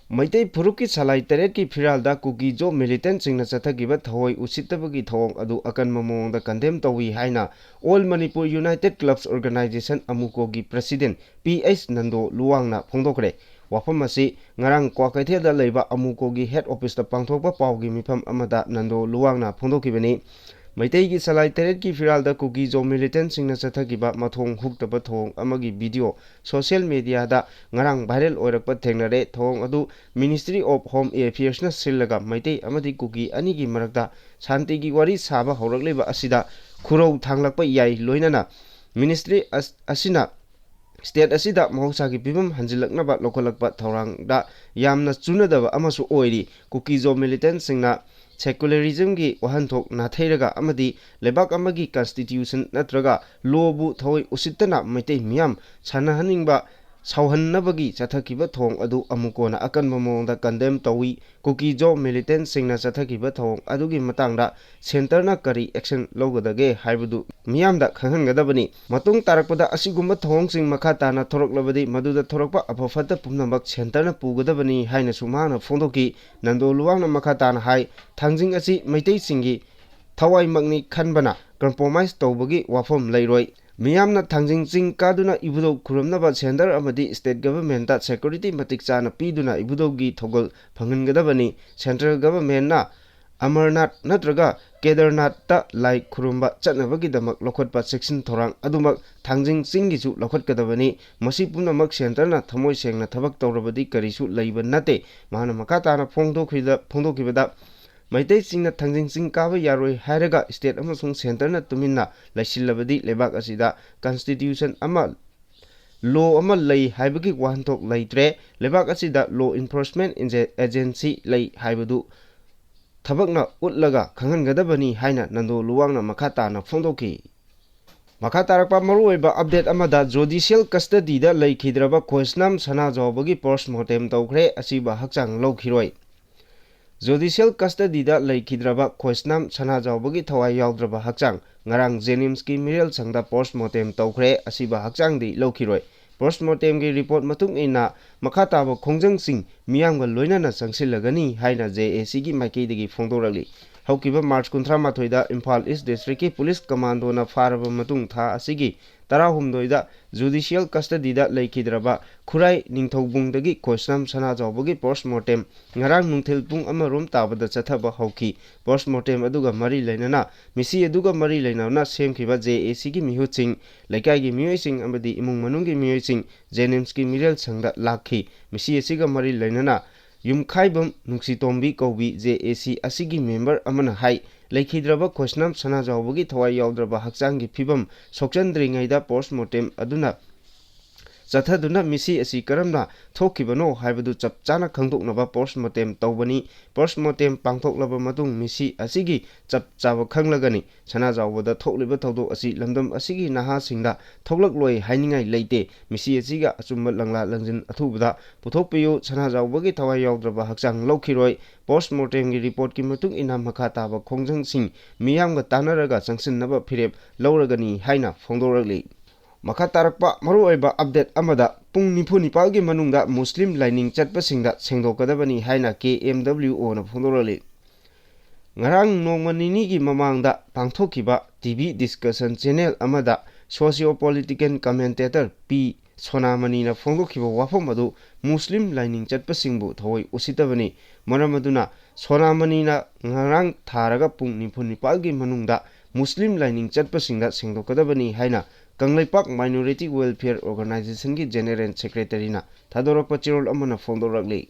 ꯃꯩꯇꯩ ꯐꯨꯔꯨꯞꯀꯤ ꯁꯂꯥꯏ ꯇꯔꯦꯠꯀꯤ ꯐꯤꯔꯥꯜꯗ ꯀꯨꯀꯤ ꯖꯣ ꯃꯤꯂꯤꯇꯦꯟꯠꯁꯤꯡꯅ ꯆꯠꯊꯈꯤꯕ ꯊꯧꯑꯣꯏ ꯎꯁꯤꯠꯇꯕꯒꯤ ꯊꯧꯑꯣꯡ ꯑꯗꯨ ꯑꯀꯟꯕ ꯃꯑꯣꯡꯗ ꯀꯟꯗꯦꯝ ꯇꯧꯏ ꯍꯥꯏꯅ All Manipur United Clubs Organisation, ꯑꯃꯨꯀꯣꯒꯤ ꯄ꯭ꯔꯁꯤꯗꯦꯟꯠ ꯄꯤ ꯑꯩꯆ ꯅꯟꯗꯣ ꯂꯨꯋꯥꯡꯅ ꯐꯣꯡꯗꯣꯛꯈ꯭ꯔꯦ꯫ ꯋꯥꯐꯝ ꯑꯁꯤ ꯉꯔꯥꯡ ꯀ꯭ꯋꯥꯀꯩꯊꯦꯜꯗ ꯂꯩꯕ ꯑꯃꯨꯀꯣꯒꯤ ꯍꯦꯗ ꯑꯣꯐꯤꯁꯇ ꯄꯥꯡꯊꯣꯛꯄ ꯄꯥꯎꯒꯤ ꯃꯤꯐꯝ ꯑꯃꯗ ꯅꯟꯗꯣ ꯂꯨꯋꯥꯡꯅ ꯐꯣꯡꯗꯣꯛꯈꯤꯕꯅꯤ꯫ ꯃꯩꯇꯩꯒꯤ ꯁꯂꯥꯏ ꯇꯔꯦꯠꯀꯤ ꯐꯤꯔꯥꯜꯗ ꯀꯨꯀꯤ ꯖꯣ ꯃꯤꯂꯤꯇꯦꯟꯠꯁꯤꯡꯅ ꯆꯠꯊꯈꯤꯕ ꯃꯊꯣꯡ ꯍꯨꯛꯇꯕ ꯊꯧꯑꯣꯡ ꯑꯃꯒꯤ ꯚꯤꯗꯤꯑꯣ ꯁꯣꯁꯤꯌꯦꯜ ꯃꯤꯗꯤꯌꯥꯗ ꯉꯔꯥꯡ ꯚꯥꯏꯔꯦꯜ ꯑꯣꯏꯔꯛꯄ ꯊꯦꯡꯅꯔꯦ꯫ ꯊꯧꯑꯣꯡ ꯑꯗꯨ Ministry of Home Affairsꯅ ꯁꯤꯜꯂꯒ ꯃꯩꯇꯩ ꯑꯃꯗꯤ ꯀꯨꯀꯤ ꯑꯅꯤꯒꯤ ꯃꯔꯛꯇ ꯁꯥꯟꯇꯤꯒꯤ ꯋꯥꯔꯤ ꯁꯥꯕ ꯍꯧꯔꯛꯂꯤꯕ ꯑꯁꯤꯗ ꯈꯨꯔꯧ ꯊꯥꯡꯂꯛꯄ ꯌꯥꯏ, ꯂꯣꯏꯅꯅ ꯃꯤꯅꯤꯁꯇ꯭ꯔꯤ ꯑꯁ-, ꯑꯁꯤꯅ ꯁ꯭ꯇꯦꯠ ꯑꯁꯤꯗ ꯃꯍꯧꯁꯥꯒꯤ ꯐꯤꯕꯝ ꯍꯟꯖꯤꯜꯂꯛꯅꯕ ꯂꯧꯈꯠꯂꯛꯄ ꯊꯧꯔꯥꯡꯗ ꯌꯥꯝꯅ ꯆꯨꯅꯗꯕ ꯑꯃꯁꯨ ꯑꯣꯏꯔꯤ꯫ ꯀꯨꯀꯤ ꯖꯣ ꯃꯤꯂꯤꯇꯦꯟꯠꯁꯤꯡꯅ ꯁꯦꯀꯨꯂꯔꯤꯖꯝꯒꯤ ꯋꯥꯍꯟꯊꯣꯛ ꯅꯥꯊꯩꯔꯒ ꯑꯃꯗꯤ ꯂꯩꯕꯥꯛ ꯑꯃꯒꯤ ꯀꯟꯁꯇꯤꯇ꯭ꯌꯨꯁꯟ ꯅꯠꯇ꯭ꯔꯒ ꯂꯣꯕꯨ ꯊꯑꯣꯏ ꯎꯁꯤꯠꯇꯅ ꯃꯩꯇꯩ ꯃꯤꯌꯥꯝ ꯁꯥꯟꯅꯍꯟꯅꯤꯡꯕ ꯁꯥꯎꯍꯟꯅꯕꯒꯤ ꯆꯠꯊꯈꯤꯕ ꯊꯧꯑꯣꯡ ꯑꯗꯨ ꯑꯃꯨꯛ ꯀꯣꯟꯅ ꯑꯀꯟꯕ ꯃꯑꯣꯡꯗ ꯀꯟꯗꯦꯝ ꯇꯧꯏ꯫ ꯀꯨꯀꯤ ꯖꯣ ꯃꯤꯂꯤꯇꯦꯟꯠꯁꯤꯡꯅ ꯆꯠꯊꯈꯤꯕ ꯊꯧꯑꯣꯡ ꯑꯗꯨꯒꯤ ꯃꯇꯥꯡꯗ ꯁꯦꯟꯇꯔꯅ ꯀꯔꯤ ꯑꯦꯛꯁꯟ ꯂꯧꯒꯗꯒꯦ ꯍꯥꯏꯕꯗꯨ ꯃꯤꯌꯥꯝꯗ ꯈꯪꯍꯟꯒꯗꯕꯅꯤ꯫ ꯃꯇꯨꯡ ꯇꯥꯔꯛꯄꯗ ꯑꯁꯤꯒꯨꯝꯕ ꯊꯧꯑꯣꯡꯁꯤꯡ ꯃꯈꯥ ꯇꯥꯅ ꯊꯣꯔꯛꯂꯕꯗꯤ ꯃꯗꯨꯗ ꯊꯣꯔꯛꯄ ꯑꯐ ꯐꯠꯇ ꯄꯨꯝꯅꯃꯛ ꯁꯦꯟꯇꯔꯅ ꯄꯨꯒꯗꯕꯅꯤ ꯍꯥꯏꯅꯁꯨ ꯃꯍꯥꯛꯅ ꯐꯣꯡꯗꯣꯛꯈꯤ꯫ ꯅꯟꯗꯣ ꯂꯨꯋꯥꯡꯅ ꯃꯈꯥ ꯇꯥꯅ ꯍꯥꯏ, ꯊꯥꯡꯖꯤꯡ ꯑꯁꯤ ꯃꯩꯇꯩꯁꯤꯡꯒꯤ ꯊꯋꯥꯏꯃꯛꯅꯤ ꯈꯟꯕꯅ ꯀꯝꯄ꯭ꯔꯣꯃꯥꯏꯁ ꯇꯧꯕꯒꯤ ꯋꯥꯐꯝ ꯂꯩꯔꯣꯏ꯫ ꯃꯤꯌꯥꯝꯅ ꯊꯥꯡꯖꯤꯡ ꯆꯤꯡ ꯀꯥꯗꯨꯅ ꯏꯕꯨꯙꯧ ꯈꯨꯔꯨꯝꯅꯕ centre ꯑꯃꯗꯤ state governmentꯇ security ꯃꯇꯤꯛ ꯆꯥꯅ ꯄꯤꯗꯨꯅ ꯏꯕꯨꯙꯧꯒꯤ ꯊꯧꯒꯜ ꯐꯪꯍꯟꯒꯗꯕꯅꯤ꯫ Central governmentꯅ ꯑꯃꯔꯅꯥꯊ ꯅꯠꯇ꯭ꯔꯒ ꯀꯦꯗꯔꯅꯥꯊꯇ ꯂꯥꯏ ꯈꯨꯔꯨꯝꯕ ꯆꯠꯅꯕꯒꯤꯗꯃꯛ ꯂꯧꯈꯠꯄ ꯆꯦꯛꯁꯤꯟ ꯊꯧꯔꯥꯡ ꯑꯗꯨꯃꯛ ꯊꯥꯡꯖꯤꯡ ꯆꯤꯡꯒꯤꯁꯨ ꯂꯧꯈꯠꯀꯗꯕꯅꯤ꯫ ꯃꯁꯤ ꯄꯨꯝꯅꯃꯛ centreꯅ ꯊꯃꯣꯏ ꯁꯦꯡꯅ ꯊꯕꯛ ꯇꯧꯔꯕꯗꯤ ꯀꯔꯤꯁꯨ ꯂꯩꯕ ꯅꯠꯇꯦ꯫ ꯃꯍꯥꯛꯅ ꯃꯈꯥ ꯇꯥꯅ ꯐꯣꯡꯗꯣꯛꯈꯤꯕꯗ-, ꯐꯣꯡꯗꯣꯛꯈꯤꯕꯗ, ꯃꯩꯇꯩꯁꯤꯡꯅ ꯊꯥꯡꯖꯤꯡ ꯆꯤꯡ ꯀꯥꯕ ꯌꯥꯔꯣꯏ ꯍꯥꯏꯔꯒ state ꯑꯃꯁꯨꯡ centreꯅ ꯇꯨꯃꯤꯟꯅ ꯂꯩꯁꯤꯜꯂꯕꯗꯤ ꯂꯩꯕꯥꯛ ꯑꯁꯤꯗ constitution ꯑꯃ, law ꯑꯃ ꯂꯩ ꯍꯥꯏꯕꯒꯤ ꯋꯥꯍꯟꯊꯣꯛ ꯂꯩꯇ꯭ꯔꯦ꯫ ꯂꯩꯕꯥꯛ ꯑꯁꯤꯗ law enforcement inje-, agency ꯂꯩ ꯍꯥꯏꯕꯗꯨ ꯊꯕꯛꯅ ꯎꯠꯂꯒ ꯈꯪꯍꯟꯒꯗꯕꯅꯤ ꯍꯥꯏꯅ ꯅꯟꯗꯣ ꯂꯨꯋꯥꯡꯅ ꯃꯈꯥ ꯇꯥꯅ ꯐꯣꯡꯗꯣꯛꯈꯤ꯫ ꯃꯈꯥ ꯇꯥꯔꯛꯄ ꯃꯔꯨꯑꯣꯏꯕ update ꯑꯃꯗ, judicial custodyꯗ ꯂꯩꯈꯤꯗ꯭ꯔꯕ ꯈꯣꯏꯁꯅꯥꯝ ꯁꯅꯥꯖꯥꯎꯕꯒꯤ post mortem ꯇꯧꯈ꯭ꯔꯦ, ꯑꯁꯤꯕ ꯍꯛꯆꯥꯡ ꯂꯧꯈꯤꯔꯣꯏ꯫ Judicial custodyꯗ ꯂꯩꯈꯤꯗ꯭ꯔꯕ ꯈꯣꯏꯁꯅꯥꯝ ꯁꯅꯥꯖꯥꯎꯕꯒꯤ ꯊꯋꯥꯏ ꯌꯥꯎꯗ꯭ꯔꯕ ꯍꯛꯆꯥꯡ ꯉꯔꯥꯡ JNIMSꯀꯤ ꯃꯤꯔꯦꯜ ꯁꯪꯗ post mortem ꯇꯧꯈ꯭ꯔꯦ, ꯑꯁꯤꯕ ꯍꯛꯆꯥꯡꯗꯤ ꯂꯧꯈꯤꯔꯣꯏ꯫ Post mortemꯒꯤ report ꯃꯇꯨꯡ ꯏꯟꯅ ꯃꯈꯥ ꯇꯥꯕ ꯈꯣꯡꯖꯪꯁꯤꯡ ꯃꯤꯌꯥꯝꯒ ꯂꯣꯏꯅꯅ ꯆꯪꯁꯤꯜꯂꯒꯅꯤ ꯍꯥꯏꯅ JACꯒꯤ ꯃꯥꯏꯀꯩꯗꯒꯤ ꯐꯣꯡꯗꯣꯔꯛꯂꯤ꯫ ꯍꯧꯈꯤꯕ March ꯀꯨꯟꯊ꯭ꯔꯥ ꯃꯥꯊꯣꯏꯗ Imphal East Districtꯀꯤ police commandoꯅ ꯐꯥꯔꯕ ꯃꯇꯨꯡ ꯊꯥ ꯑꯁꯤꯒꯤ ꯇꯔꯥꯍꯨꯝꯗꯣꯏꯗ judicial custodyꯗ ꯂꯩꯈꯤꯗ꯭ꯔꯕ ꯈꯨꯔꯥꯏ ꯅꯤꯡꯊꯧꯕꯨꯡꯗꯒꯤ ꯈꯣꯏꯁꯅꯥꯝ ꯁꯅꯥꯖꯥꯎꯕꯒꯤ post mortem ꯉꯔꯥꯡ ꯅꯨꯡꯊꯤꯜ ꯄꯨꯡ ꯑꯃ ꯔꯣꯝ ꯇꯥꯕꯗ ꯆꯠꯊꯕ ꯍꯧꯈꯤ꯫ Post mortem ꯑꯗꯨꯒ ꯃꯔꯤ ꯂꯩꯅꯅ, ꯃꯤꯁꯤ ꯑꯗꯨꯒ ꯃꯔꯤ ꯂꯩꯅꯅ ꯁꯦꯝꯈꯤꯕ JACꯒꯤ ꯃꯤꯍꯨꯠꯁꯤꯡ, ꯂꯩꯀꯥꯏꯒꯤ ꯃꯤꯑꯣꯏꯁꯤꯡ ꯑꯃꯗꯤ ꯏꯃꯨꯡ ꯃꯅꯨꯡꯒꯤ ꯃꯤꯑꯣꯏꯁꯤꯡ JNIMSꯀꯤ ꯃꯤꯔꯦꯜ ꯁꯪꯗ ꯂꯥꯛꯈꯤ꯫ ꯃꯤꯁꯤ ꯑꯁꯤꯒ ꯃꯔꯤ ꯂꯩꯅꯅ ꯌꯨꯝꯈꯥꯏꯕꯝ ꯅꯨꯡꯁꯤꯇꯣꯝꯕꯤ ꯀꯧꯕꯤ JAC ꯑꯁꯤꯒꯤ member ꯑꯃꯅ ꯍꯥꯏ, ꯂꯩꯈꯤꯗ꯭ꯔꯕ ꯈꯣꯏꯁꯅꯥꯝ ꯁꯅꯥꯖꯥꯎꯕꯒꯤ ꯊꯋꯥꯏ ꯌꯥꯎꯗ꯭ꯔꯕ ꯍꯛꯆꯥꯡꯒꯤ ꯐꯤꯕꯝ ꯁꯣꯛꯆꯟꯗ꯭ꯔꯤꯉꯩꯗ post mortem ꯑꯗꯨꯅ ꯆꯠꯊꯗꯨꯅ ꯃꯤꯁꯤ ꯑꯁꯤ ꯀꯔꯝꯅ ꯊꯣꯛꯈꯤꯕꯅꯣ ꯍꯥꯏꯕꯗꯨ ꯆꯞ ꯆꯥꯅ ꯈꯪꯗꯣꯛꯅꯕ post mortem ꯇꯧꯕꯅꯤ꯫ Post mortem ꯄꯥꯡꯊꯣꯛꯂꯕ ꯃꯇꯨꯡ ꯃꯤꯁꯤ ꯑꯁꯤꯒꯤ ꯆꯞ ꯆꯥꯕ ꯈꯪꯂꯒꯅꯤ꯫ ꯁꯅꯥꯖꯥꯎꯕꯗ ꯊꯣꯛꯂꯤꯕ ꯊꯧꯗꯣꯛ ꯑꯁꯤ ꯂꯝꯗꯝ ꯑꯁꯤꯒꯤ ꯅꯍꯥꯁꯤꯡꯗ ꯊꯣꯛꯂꯛꯂꯣꯏ ꯍꯥꯏꯅꯤꯡꯉꯥꯏ ꯂꯩꯇꯦ꯫ ꯃꯤꯁꯤ ꯑꯁꯤꯒ ꯑꯆꯨꯝꯕ ꯂꯪꯂꯥ ꯂꯪꯖꯤꯟ ꯑꯊꯨꯕꯗ ꯄꯨꯊꯣꯛꯄꯤꯌꯨ꯫ ꯁꯅꯥꯖꯥꯎꯕꯒꯤ ꯊꯋꯥꯏ ꯌꯥꯎꯗ꯭ꯔꯕ ꯍꯛꯆꯥꯡ ꯂꯧꯈꯤꯔꯣꯏ꯫ Post mortemꯒꯤ reportꯀꯤ ꯃꯇꯨꯡ ꯏꯟꯅ ꯃꯈꯥ ꯇꯥꯕ ꯈꯣꯡꯖꯪꯁꯤꯡ ꯃꯤꯌꯥꯝꯒ ꯇꯥꯟꯅꯔꯒ ꯆꯪꯁꯤꯟꯅꯕ ꯐꯤꯔꯦꯞ ꯂꯧꯔꯒꯅꯤ ꯍꯥꯏꯅ ꯐꯣꯡꯗꯣꯔꯛꯂꯤ꯫ ꯃꯈꯥ ꯇꯥꯔꯛꯄ ꯃꯔꯨꯑꯣꯏꯕ update ꯑꯃꯗ, ꯄꯨꯡ ꯅꯤꯐꯨ ꯅꯤꯄꯥꯜꯒꯤ ꯃꯅꯨꯡꯗ ꯃꯨꯁꯂꯤꯝ ꯂꯥꯏꯅꯤꯡ ꯆꯠꯄꯁꯤꯡꯗ ꯁꯦꯡꯗꯣꯛꯀꯗꯕꯅꯤ ꯍꯥꯏꯅ KMWOꯅ ꯐꯣꯡꯗꯣꯔꯛꯂꯤ꯫ ꯉꯔꯥꯡ ꯅꯣꯡꯃ ꯅꯤꯅꯤꯒꯤ ꯃꯃꯥꯡꯗ ꯄꯥꯡꯊꯣꯛꯈꯤꯕ TV discussion channel ꯑꯃꯗ socio-political commentator ꯄꯤ ꯁꯣꯅꯥꯃꯅꯤꯅ ꯐꯣꯡꯗꯣꯛꯈꯤꯕ ꯋꯥꯐꯝ ꯑꯗꯨ ꯃꯨꯁꯂꯤꯝ ꯂꯥꯏꯅꯤꯡ ꯆꯠꯄꯁꯤꯡꯕꯨ ꯊꯑꯣꯏ ꯎꯁꯤꯠꯇꯕꯅꯤ꯫ ꯃꯔꯝ ꯑꯗꯨꯅ ꯁꯣꯅꯥꯃꯅꯤꯅ ꯉꯔꯥꯡ ꯊꯥꯔꯒ ꯄꯨꯡ ꯅꯤꯐꯨ ꯅꯤꯄꯥꯜꯒꯤ ꯃꯅꯨꯡꯗ ꯃꯨꯁꯂꯤꯝ ꯂꯥꯏꯅꯤꯡ ꯆꯠꯄꯁꯤꯡꯗ ꯁꯦꯡꯗꯣꯛꯀꯗꯕꯅꯤ ꯍꯥꯏꯅ ꯀꯪꯂꯩꯄꯥꯛ Minority Welfare Organizationꯒꯤ General Secretaryꯅ ꯊꯥꯗꯣꯔꯛꯄ ꯆꯦꯔꯣꯜ ꯑꯃꯅ ꯐꯣꯡꯗꯣꯔꯛꯂꯤ꯫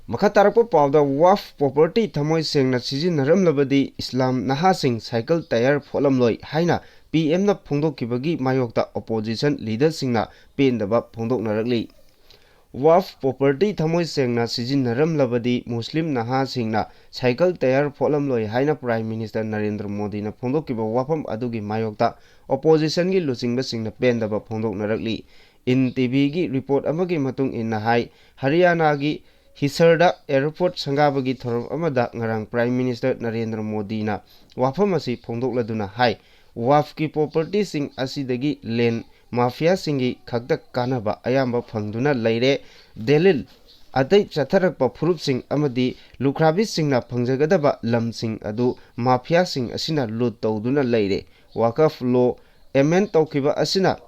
ꯃꯈꯥ ꯇꯥꯔꯛꯄ ꯄꯥꯎꯗ, ꯋꯥꯐ property ꯊꯃꯣꯏ ꯁꯦꯡꯅ ꯁꯤꯖꯤꯟꯅꯔꯝꯂꯕꯗꯤ ꯏꯁꯂꯥꯝ ꯅꯍꯥꯁꯤꯡ ꯁꯥꯏꯀꯜ ꯇꯌꯥꯔ ꯐꯣꯠꯂꯝꯂꯣꯏ ꯍꯥꯏꯅ ꯄꯤ ꯑꯦꯝꯅ ꯐꯣꯡꯗꯣꯛꯈꯤꯕꯒꯤ ꯃꯥꯌꯣꯛꯇ opposition leaderꯁꯤꯡꯅ ꯄꯦꯟꯗꯕ ꯐꯣꯡꯗꯣꯛꯅꯔꯛꯂꯤ꯫ ꯋꯥꯐ property ꯊꯃꯣꯏ ꯁꯦꯡꯅ ꯁꯤꯖꯤꯟꯅꯔꯝꯂꯕꯗꯤ ꯃꯨꯁꯂꯤꯝ ꯅꯍꯥꯁꯤꯡꯅ ꯁꯥꯏꯀꯜ ꯇꯌꯥꯔ ꯐꯣꯠꯂꯝꯂꯣꯏ ꯍꯥꯏꯅ Prime Minister ꯅꯔꯦꯟꯗ꯭ꯔ ꯃꯣꯗꯤꯅ ꯐꯣꯡꯗꯣꯛꯈꯤꯕ ꯋꯥꯐꯝ ꯑꯗꯨꯒꯤ ꯃꯥꯌꯣꯛꯇ oppositionꯒꯤ ꯂꯨꯆꯤꯡꯕꯁꯤꯡꯅ ꯄꯦꯟꯗꯕ ꯐꯣꯡꯗꯣꯛꯅꯔꯛꯂꯤ꯫ ꯏꯟ ꯇꯤꯚꯤꯒꯤ report ꯑꯃꯒꯤ ꯃꯇꯨꯡ ꯏꯟꯅ ꯍꯥꯏ, ꯍꯔꯤꯌꯥꯅꯥꯒꯤ ꯍꯤꯁꯔꯗ airport ꯁꯪꯒꯥꯕꯒꯤ ꯊꯧꯔꯝ ꯑꯃꯗ ꯉꯔꯥꯡ Prime Minister ꯅꯔꯦꯟꯗ꯭ꯔ ꯃꯣꯗꯤꯅ ꯋꯥꯐꯝ ꯑꯁꯤ ꯐꯣꯡꯗꯣꯛꯂꯗꯨꯅ ꯍꯥꯏ, ꯋꯥꯐꯀꯤ propertyꯁꯤꯡ ꯑꯁꯤꯗꯒꯤ land mafiaꯁꯤꯡꯒꯤ ꯈꯛꯇ ꯀꯥꯟꯅꯕ ꯑꯌꯥꯝꯕ ꯐꯪꯗꯨꯅ ꯂꯩꯔꯦ꯫ ꯗꯦꯂꯤꯜ, ꯑꯇꯩ ꯆꯠꯊꯔꯛꯄ ꯐꯨꯔꯨꯞꯁꯤꯡ ꯑꯃꯗꯤ ꯂꯨꯈ꯭ꯔꯥꯕꯤꯁꯤꯡꯅ ꯐꯪꯖꯒꯗꯕ ꯂꯝꯁꯤꯡ ꯑꯗꯨ mafiaꯁꯤꯡ ꯑꯁꯤꯅ ꯂꯨꯠ ꯇꯧꯗꯨꯅ ꯂꯩꯔꯦ꯫ ꯋꯥꯀꯐ law amend ꯇꯧꯈꯤꯕ ꯑꯁꯤꯅ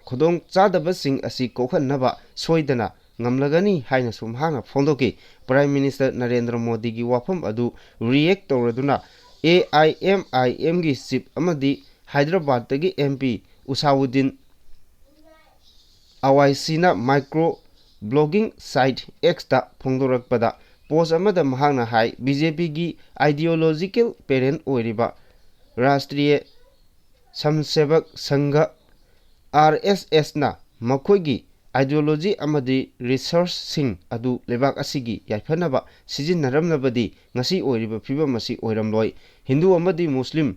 ꯈꯨꯗꯣꯡꯆꯥꯗꯕꯁꯤꯡ ꯑꯁꯤ ꯀꯣꯛꯍꯟꯅꯕ ꯁꯣꯏꯗꯅ ꯉꯝꯂꯒꯅꯤ ꯍꯥꯏꯅꯁꯨ ꯃꯍꯥꯛꯅ ꯐꯣꯡꯗꯣꯛꯈꯤ꯫ Prime Minister ꯅꯔꯦꯟꯗ꯭ꯔ ꯃꯣꯗꯤꯒꯤ ꯋꯥꯐꯝ ꯑꯗꯨ react ꯇꯧꯔꯗꯨꯅ A I M I Mꯒꯤ chief ꯑꯃꯗꯤ ꯍꯥꯏꯗ꯭ꯔꯕꯥꯗꯇꯒꯤ M P ꯎꯁꯥꯎꯗꯤꯟ ꯑꯋꯥꯏꯁꯤꯅ micro blogging site Xꯇ ꯐꯣꯡꯗꯣꯔꯛꯄꯗ post ꯑꯃꯗ ꯃꯍꯥꯛꯅ ꯍꯥꯏ, BJPꯒꯤ ideological parent ꯑꯣꯏꯔꯤꯕ ꯔꯥꯁꯇ꯭ꯔꯤꯌ ꯁꯝꯁꯦꯕꯛ ꯁꯪꯘ, RSSꯅ ꯃꯈꯣꯏꯒꯤ ideology ꯑꯃꯗꯤ resourceꯁꯤꯡ ꯑꯗꯨ ꯂꯩꯕꯥꯛ ꯑꯁꯤꯒꯤ ꯌꯥꯏꯐꯅꯕ ꯁꯤꯖꯤꯟꯅꯔꯝꯂꯕꯗꯤ ꯉꯁꯤ ꯑꯣꯏꯔꯤꯕ ꯐꯤꯕꯝ ꯑꯁꯤ ꯑꯣꯏꯔꯝꯂꯣꯏ꯫ ꯍꯤꯟꯗꯨ ꯑꯃꯗꯤ ꯃꯨꯁꯂꯤꯝ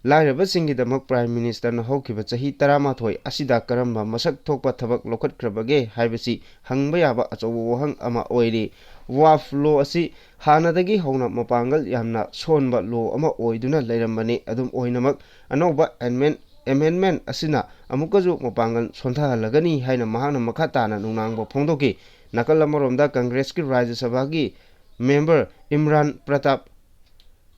ꯂꯥꯏꯔꯕꯁꯤꯡꯒꯤꯗꯃꯛ Prime Ministerꯅ ꯍꯧꯈꯤꯕ ꯆꯍꯤ ꯇꯔꯥꯃꯥꯊꯣꯏ ꯑꯁꯤꯗ ꯀꯔꯝꯕ ꯃꯁꯛ ꯊꯣꯛꯄ ꯊꯕꯛ ꯂꯧꯈꯠꯈ꯭ꯔꯕꯒꯦ ꯍꯥꯏꯕꯁꯤ ꯍꯪꯕ ꯌꯥꯕ ꯑꯆꯧꯕ ꯋꯥꯍꯪ ꯑꯃ ꯑꯣꯏꯔꯤ꯫ Waqf law ꯑꯁꯤ ꯍꯥꯟꯅꯗꯒꯤ ꯍꯧꯅ ꯃꯄꯥꯡꯒꯜ ꯌꯥꯝꯅ ꯁꯣꯟꯕ law ꯑꯃ ꯑꯣꯏꯗꯨꯅ ꯂꯩꯔꯝꯕꯅꯤ꯫ ꯑꯗꯨꯝ ꯑꯣꯏꯅꯃꯛ, ꯑꯅꯧꯕ amend-, amendment ꯑꯁꯤꯅ ꯑꯃꯨꯛꯀꯁꯨ ꯃꯄꯥꯡꯒꯜ ꯁꯣꯟꯊꯍꯜꯂꯒꯅꯤ ꯍꯥꯏꯅ ꯃꯍꯥꯛꯅ ꯃꯈꯥ ꯇꯥꯅ ꯅꯨꯡꯅꯥꯡꯕ ꯐꯣꯡꯗꯣꯛꯈꯤ꯫ ꯅꯥꯀꯜ ꯑꯃꯔꯣꯝꯗ, Congressꯀꯤ ꯔꯥꯖ꯭ꯌ ꯁꯚꯥꯒꯤ member ꯏꯝꯔꯥꯟ ꯄ꯭ꯔꯇꯥꯞ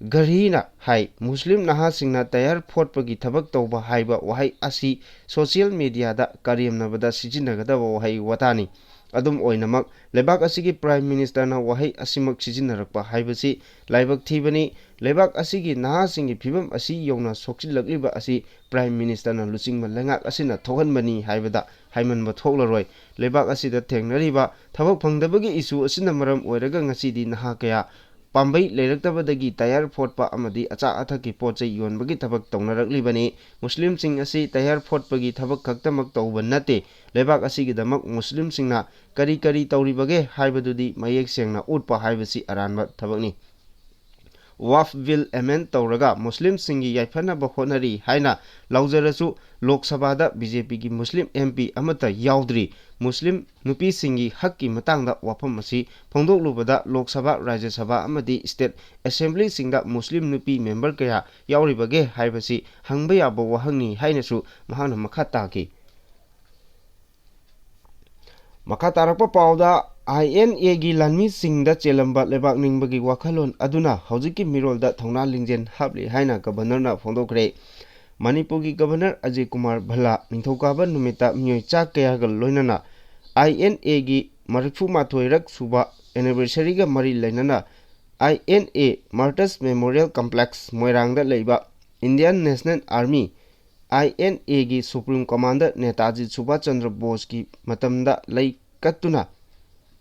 ꯘꯔꯤꯅ ꯍꯥꯏ꯫ ꯃꯨꯁꯂꯤꯝ ꯅꯍꯥꯁꯤꯡꯅ ꯇꯌꯥꯔ ꯐꯣꯠꯄꯒꯤ ꯊꯕꯛ ꯇꯧꯕ ꯍꯥꯏꯕ ꯋꯥꯍꯩ ꯑꯁꯤ ꯁꯣꯁꯤꯌꯦꯜ ꯃꯤꯗꯤꯌꯥꯗ ꯀꯔꯦꯝꯅꯕꯗ ꯁꯤꯖꯤꯟꯅꯒꯗꯕ ꯋꯥꯍꯩ ꯋꯥꯇꯥꯅꯤ꯫ ꯑꯗꯨꯝ ꯑꯣꯏꯅꯃꯛ, ꯂꯩꯕꯥꯛ ꯑꯁꯤꯒꯤ ꯄ꯭ꯔꯥꯏꯝ ꯃꯤꯅꯤꯁꯇꯔꯅ ꯋꯥꯍꯩ ꯑꯁꯤꯃꯛ ꯁꯤꯖꯤꯟꯅꯔꯛꯄ ꯍꯥꯏꯕꯁꯤ ꯂꯥꯏꯕꯛ ꯊꯤꯕꯅꯤ꯫ ꯂꯩꯕꯥꯛ ꯑꯁꯤꯒꯤ ꯅꯍꯥꯁꯤꯡꯒꯤ ꯐꯤꯕꯝ ꯑꯁꯤ ꯌꯧꯅ ꯁꯣꯛꯆꯤꯜꯂꯛꯂꯤꯕ ꯑꯁꯤ ꯄ꯭ꯔꯥꯏꯝ ꯃꯤꯅꯤꯁꯇꯔꯅ ꯂꯨꯆꯤꯡꯕ ꯂꯩꯉꯥꯛ ꯑꯁꯤꯅ ꯊꯣꯛꯍꯟꯕꯅꯤ ꯍꯥꯏꯕꯗ ꯍꯥꯏꯃꯟꯕ ꯊꯣꯛꯂꯔꯣꯏ꯫ ꯂꯩꯕꯥꯛ ꯑꯁꯤꯗ ꯊꯦꯡꯅꯔꯤꯕ ꯊꯕꯛ ꯐꯪꯗꯕꯒꯤ ꯏꯁꯨ ꯑꯁꯤꯅ ꯃꯔꯝ ꯑꯣꯏꯔꯒ ꯉꯁꯤꯗꯤ ꯅꯍꯥ ꯀꯌꯥ ꯄꯥꯝꯕꯩ ꯂꯩꯔꯛꯇꯕꯗꯒꯤ ꯇꯌꯥꯔ ꯐꯣꯠꯄ ꯑꯃꯗꯤ ꯑꯆꯥ ꯑꯊꯛꯀꯤ ꯄꯣꯠ ꯆꯩ ꯌꯣꯟꯕꯒꯤ ꯊꯕꯛ ꯇꯧꯅꯔꯛꯂꯤꯕꯅꯤ꯫ ꯃꯨꯁꯂꯤꯝꯁꯤꯡ ꯑꯁꯤ ꯇꯌꯥꯔ ꯐꯣꯠꯄꯒꯤ ꯊꯕꯛ ꯈꯛꯇꯃꯛ ꯇꯧꯕ ꯅꯠꯇꯦ꯫ ꯂꯩꯕꯥꯛ ꯑꯁꯤꯒꯤꯗꯃꯛ ꯃꯨꯁꯂꯤꯝꯁꯤꯡꯅ ꯀꯔꯤ ꯀꯔꯤ ꯇꯧꯔꯤꯕꯒꯦ ꯍꯥꯏꯕꯗꯨꯗꯤ ꯃꯌꯦꯛ ꯁꯦꯡꯅ ꯎꯠꯄ ꯍꯥꯏꯕꯁꯤ ꯑꯔꯥꯟꯕ ꯊꯕꯛꯅꯤ꯫ ꯋꯥꯐ ꯕꯤꯜ ꯑꯦꯃꯦꯟ ꯇꯧꯔꯒ ꯃꯨꯁꯂꯤꯝꯁꯤꯡꯒꯤ ꯌꯥꯏꯐꯅꯕ ꯍꯣꯠꯅꯔꯤ ꯍꯥꯏꯅ ꯂꯥꯎꯖꯔꯁꯨ, ꯂꯣꯛ ꯁꯚꯥꯗ ꯕꯤ ꯖꯦ ꯄꯤꯒꯤ ꯃꯨꯁꯂꯤꯝ ꯑꯦꯝ ꯄꯤ ꯑꯃꯠꯇ ꯌꯥꯎꯗ꯭ꯔꯤ꯫ ꯃꯨꯁꯂꯤꯝ ꯅꯨꯄꯤꯁꯤꯡꯒꯤ ꯍꯛꯀꯤ ꯃꯇꯥꯡꯗ ꯋꯥꯐꯝ ꯑꯁꯤ ꯐꯣꯡꯗꯣꯛꯂꯨꯕꯗ ꯂꯣꯛ ꯁꯚꯥ, ꯔꯥꯖ꯭ꯌ ꯁꯚꯥ ꯑꯃꯗꯤ ꯁ꯭ꯇꯦꯠ ꯑꯦꯁꯦꯝꯕ꯭ꯂꯤꯁꯤꯡꯗ ꯃꯨꯁꯂꯤꯝ ꯅꯨꯄꯤ ꯃꯦꯝꯕꯔ ꯀꯌꯥ ꯌꯥꯎꯔꯤꯕꯒꯦ ꯍꯥꯏꯕꯁꯤ ꯍꯪꯕ ꯌꯥꯕ ꯋꯥꯍꯪꯅꯤ ꯍꯥꯏꯅꯁꯨ ꯃꯍꯥꯛꯅ ꯃꯈꯥ ꯇꯥꯈꯤ꯫ ꯃꯈꯥ ꯇꯥꯔꯛꯄ ꯄꯥꯎꯗ, ꯑꯥꯏ ꯑꯦꯟ ꯑꯦꯒꯤ ꯂꯥꯟꯃꯤꯁꯤꯡꯗ ꯆꯦꯜꯂꯝꯕ ꯂꯩꯕꯥꯛ ꯅꯤꯡꯕꯒꯤ ꯋꯥꯈꯜꯂꯣꯟ ꯑꯗꯨꯅ ꯍꯧꯖꯤꯛꯀꯤ ꯃꯤꯔꯣꯜꯗ ꯊꯧꯅꯥ ꯂꯤꯡꯖꯦꯜ ꯍꯥꯞꯂꯤ ꯍꯥꯏꯅ ꯒꯕꯔꯅꯔꯅ ꯐꯣꯡꯗꯣꯛꯈ꯭ꯔꯦ꯫ ꯃꯅꯤꯄꯨꯔꯒꯤ ꯒꯕꯔꯅꯔ ꯑꯖꯌ ꯀꯨꯃꯥꯔ ꯚꯜꯂꯥ ꯅꯤꯡꯊꯧꯀꯥꯕ ꯅꯨꯃꯤꯠꯇ ꯃꯤꯑꯣꯏ ꯆꯥ ꯀꯌꯥꯒ ꯂꯣꯏꯅꯅ ꯑꯥꯏ ꯑꯦꯟ ꯑꯦꯒꯤ ꯃꯔꯤꯐꯨ ꯃꯥꯊꯣꯏꯔꯛ ꯁꯨꯕ ꯑꯦꯅꯤꯚꯔꯁꯔꯤꯒ ꯃꯔꯤ ꯂꯩꯅꯅ I N A martyrs memorial complex ꯃꯣꯏꯔꯥꯡꯗ ꯂꯩꯕ Indian national army, I N ꯑꯦꯒꯤ ꯁꯨꯄ꯭ꯔꯤꯝ ꯀꯃꯥꯟꯗꯔ ꯅꯦꯇꯥꯖꯤ ꯁꯨꯚꯥꯁ ꯆꯟꯗ꯭ꯔ ꯕꯣꯁꯀꯤ ꯃꯇꯝꯗ ꯂꯩ ꯀꯠꯇꯨꯅ,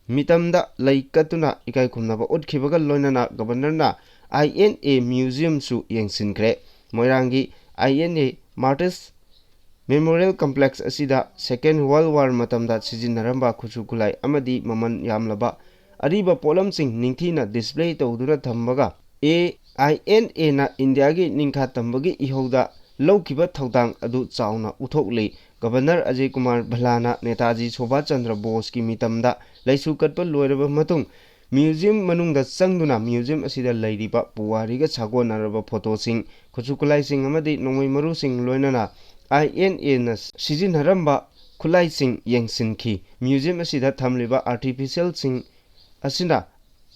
ꯃꯤꯇꯝꯗ ꯂꯩ ꯀꯠꯇꯨꯅ ꯏꯀꯥꯏ ꯈꯨꯝꯅꯕ ꯎꯠꯈꯤꯕꯒ ꯂꯣꯏꯅꯅ ꯒꯕꯔꯅꯔꯅ ꯑꯥꯏ ꯑꯦꯟ ꯑꯦ ꯃ꯭ꯌꯨꯖꯤꯌꯝꯁꯨ ꯌꯦꯡꯁꯤꯟꯈ꯭ꯔꯦ꯫ ꯃꯣꯏꯔꯥꯡꯒꯤ ꯑꯥꯏ N A martyrs memorial complex ꯑꯁꯤꯗ ꯁꯦꯀꯦꯟ ꯋꯥꯔꯜ ꯋꯥꯔ ꯃꯇꯝꯗ ꯁꯤꯖꯤꯟꯅꯔꯝꯕ ꯈꯨꯠꯁꯨ ꯈꯨꯠꯂꯥꯏ ꯑꯃꯗꯤ ꯃꯃꯜ ꯌꯥꯝꯂꯕ ꯑꯔꯤꯕ ꯄꯣꯠꯂꯝꯁꯤꯡ ꯅꯤꯡꯊꯤꯅ ꯗꯤꯁꯄ꯭ꯂꯦ ꯇꯧꯗꯨꯅ ꯊꯝꯕꯒ, ꯑꯦ, ꯑꯥꯏ ꯑꯦꯟ ꯑꯦꯅ ꯏꯟꯗꯤꯌꯥꯒꯤ ꯅꯤꯡꯈꯥ ꯇꯝꯕꯒꯤ ꯏꯍꯧꯗ ꯂꯧꯈꯤꯕ ꯊꯧꯗꯥꯡ ꯑꯗꯨ ꯆꯥꯎꯅ ꯎꯠꯊꯣꯛꯂꯤ꯫ ꯒꯕꯔꯅꯔ ꯑꯖꯌ ꯀꯨꯃꯥꯔ ꯚꯜꯂꯥꯅ ꯅꯦꯇꯥꯖꯤ ꯁꯨꯚꯥꯁ ꯆꯟꯗ꯭ꯔ ꯕꯣꯁꯀꯤ ꯃꯤꯇꯝꯗ ꯂꯩꯁꯨ ꯀꯠꯄ ꯂꯣꯏꯔꯕ ꯃꯇꯨꯡ, ꯃ꯭ꯌꯨꯖꯤꯌꯝ ꯃꯅꯨꯡꯗ ꯆꯪꯗꯨꯅ ꯃ꯭ꯌꯨꯖꯤꯌꯝ ꯑꯁꯤꯗ ꯂꯩꯔꯤꯕ ꯄꯨꯋꯥꯔꯤꯒ ꯁꯥꯒꯣꯟꯅꯔꯕ ꯐꯣꯇꯣꯁꯤꯡ, ꯈꯨꯠꯁꯨ ꯈꯨꯠꯂꯥꯏꯁꯤꯡ ꯑꯃꯗꯤ ꯅꯣꯡꯃꯩ ꯃꯔꯨꯁꯤꯡ ꯂꯣꯏꯅꯅ ꯑꯥꯏ ꯑꯦꯟ ꯑꯦꯅ ꯁꯤꯖꯤꯟꯅꯔꯝꯕ ꯈꯨꯠꯂꯥꯏꯁꯤꯡ ꯌꯦꯡꯁꯤꯟꯈꯤ꯫ ꯃ꯭ꯌꯨꯖꯤꯌꯝ ꯑꯁꯤꯗ ꯊꯝꯂꯤꯕ ꯑꯥꯔꯇꯤꯐꯤꯁꯤꯌꯦꯜꯁꯤꯡ ꯑꯁꯤꯅ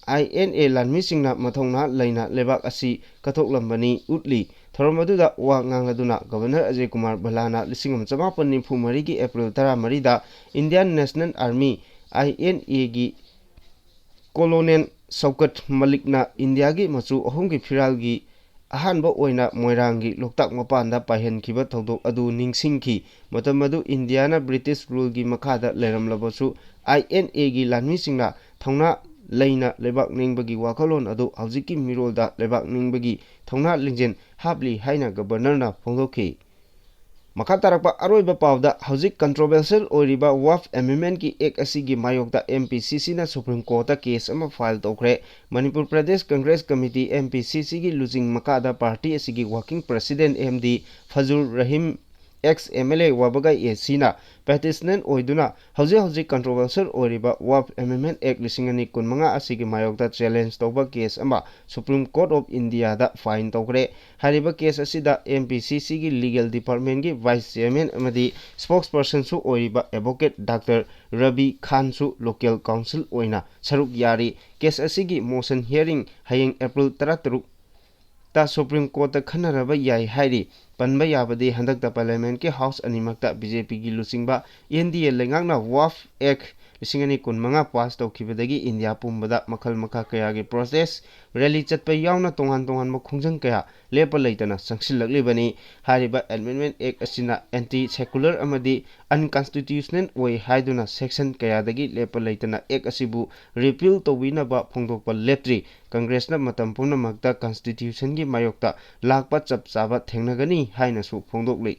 I N A ꯂꯥꯟꯃꯤꯁꯤꯡꯅ ꯃꯊꯧꯅꯥ ꯂꯩꯅ ꯂꯩꯕꯥꯛ ꯑꯁꯤ ꯀꯠꯊꯣꯛꯂꯝꯕꯅꯤ ꯎꯠꯂꯤ꯫ ꯊꯧꯔꯝ ꯑꯗꯨꯗ ꯋꯥ ꯉꯥꯡꯂꯗꯨꯅ ꯒꯕꯔꯅꯔ ꯑꯖꯌ ꯀꯨꯃꯥꯔ ꯚꯜꯂꯥꯅ ꯂꯤꯁꯤꯡ ꯑꯃ ꯆꯃꯥꯄꯟ ꯅꯤꯐꯨ ꯃꯔꯤꯒꯤ ꯑꯦꯄ꯭ꯔꯤꯜ ꯇꯔꯥꯃꯔꯤꯗ Indian National Army, I N A ꯒꯤ ꯀꯣꯂꯣꯅꯦꯜ ꯁꯧꯀꯠ ꯃꯂꯤꯛꯅ ꯏꯟꯗꯤꯌꯥꯒꯤ ꯃꯆꯨ ꯑꯍꯨꯝꯒꯤ ꯐꯤꯔꯥꯜꯒꯤ ꯑꯍꯥꯟꯕ ꯑꯣꯏꯅ ꯃꯣꯏꯔꯥꯡꯒꯤ ꯂꯣꯛꯇꯥꯛ ꯃꯄꯥꯟꯗ ꯄꯥꯏꯍꯟꯈꯤꯕ ꯊꯧꯗꯣꯛ ꯑꯗꯨ ꯅꯤꯡꯁꯤꯡꯈꯤ꯫ ꯃꯇꯝ ꯑꯗꯨ ꯏꯟꯗꯤꯌꯥꯅ ꯕ꯭ꯔꯤꯇꯤꯁ ꯔꯨꯜꯒꯤ ꯃꯈꯥꯗ ꯂꯩꯔꯝꯂꯕꯁꯨ, I N A ꯒꯤ ꯂꯥꯟꯃꯤꯁꯤꯡꯅ ꯊꯧꯅꯥ ꯂꯩꯅ ꯂꯩꯕꯥꯛ ꯅꯤꯡꯕꯒꯤ ꯋꯥꯈꯜꯂꯣꯟ ꯑꯗꯨ ꯍꯧꯖꯤꯛꯀꯤ ꯃꯤꯔꯣꯜꯗ ꯂꯩꯕꯥꯛ ꯅꯤꯡꯕꯒꯤ ꯊꯧꯅꯥ ꯂꯤꯡꯖꯦꯜ ꯍꯥꯞꯂꯤ ꯍꯥꯏꯅ ꯒꯕꯔꯅꯔꯅ ꯐꯣꯡꯗꯣꯛꯈꯤ꯫ ꯃꯈꯥ ꯇꯥꯔꯛꯄ ꯑꯔꯣꯏꯕ ꯄꯥꯎꯗ, ꯍꯧꯖꯤꯛ controversial ꯑꯣꯏꯔꯤꯕ Waqf Amendment ꯀꯤ Act ꯑꯁꯤꯒꯤ ꯃꯥꯌꯣꯛꯇ M P C C ꯅ Supreme Court ꯇ case ꯑꯃ file ꯇꯧꯈ꯭ꯔꯦ꯫ Manipur Pradesh Congress committee, M P C C ꯒꯤ ꯂꯨꯆꯤꯡ ꯃꯈꯥꯗ party ꯑꯁꯤꯒꯤ working president M D ꯐꯖꯨꯔ Rahim, ex M L A ꯋꯥꯕꯒꯥꯏ A C ꯅ petitioner ꯑꯣꯏꯗꯨꯅ ꯍꯧꯖꯤꯛ ꯍꯧꯖꯤꯛ controversial ꯑꯣꯏꯔꯤꯕ Waqf Amendment Act ꯂꯤꯁꯤꯡ ꯑꯅꯤ ꯀꯨꯟꯃꯉꯥ ꯑꯁꯤꯒꯤ ꯃꯥꯌꯣꯛꯇ challenge ꯇꯧꯕ case ꯑꯃ Supreme Court of India the file ꯇꯧꯈ꯭ꯔꯦ꯫ ꯍꯥꯏꯔꯤꯕ case ꯑꯁꯤꯗ M P C C ꯒꯤ legal department ꯀꯤ vice chairman ꯑꯃꯗꯤ spokesperson ꯁꯨ ꯑꯣꯏꯔꯤꯕ advocate Doctor ꯔꯕꯤ ꯈꯥꯟ ꯁꯨ local counsel ꯑꯣꯏꯅ ꯁꯔꯨꯛ ꯌꯥꯔꯤ꯫ Case ꯑꯁꯤꯒꯤ motion hearing ꯍꯌꯦꯡ ꯑꯦꯄ꯭ꯔꯤꯜ ꯇꯔꯥꯇꯔꯨꯛ ꯇ Supreme Court ꯇ ꯈꯟꯅꯔꯕ ꯌꯥꯏ ꯍꯥꯏꯔꯤ꯫ ꯄꯟꯕ ꯌꯥꯕꯗꯤ ꯍꯟꯗꯛꯇ parliament ꯀꯤ house ꯑꯅꯤꯃꯛꯇ B J P ꯒꯤ ꯂꯨꯆꯤꯡꯕ N D A ꯂꯩꯉꯥꯛꯅ Waqf Act ꯂꯤꯁꯤꯡ ꯑꯅꯤ ꯀꯨꯟꯃꯉꯥ pass ꯇꯧꯈꯤꯕꯗꯒꯤ ꯏꯟꯗꯤꯌꯥ ꯄꯨꯝꯕꯗ ꯃꯈꯜ ꯃꯈꯥ ꯀꯌꯥꯒꯤ protest, rally ꯆꯠꯄ ꯌꯥꯎꯅ ꯇꯣꯉꯥꯟ ꯇꯣꯉꯥꯟꯕ ꯈꯣꯡꯖꯪ ꯀꯌꯥ ꯂꯦꯞꯄ ꯂꯩꯇꯅ ꯆꯪꯁꯤꯜꯂꯛꯂꯤꯕꯅꯤ꯫ ꯍꯥꯏꯔꯤꯕ amendment act ꯑꯁꯤꯅ anti secular ꯑꯃꯗꯤ unconstitutional ꯑꯣꯏ ꯍꯥꯏꯗꯨꯅ section ꯀꯌꯥꯗꯒꯤ ꯂꯦꯞꯄ ꯂꯩꯇꯅ act ꯑꯁꯤꯕꯨ repeal ꯇꯧꯕꯤꯅꯕ ꯐꯣꯡꯗꯣꯛꯄ ꯂꯦꯞꯇ꯭ꯔꯤ꯫ ꯀꯪꯒ꯭ꯔꯦꯁꯅ ꯃꯇꯝ ꯄꯨꯝꯅꯃꯛꯇ constitution ꯒꯤ ꯃꯥꯌꯣꯛꯇ ꯂꯥꯛꯄ ꯆꯞ ꯆꯥꯕ ꯊꯦꯡꯅꯒꯅꯤ ꯍꯥꯏꯅꯁꯨ ꯐꯣꯡꯗꯣꯛꯂꯤ꯫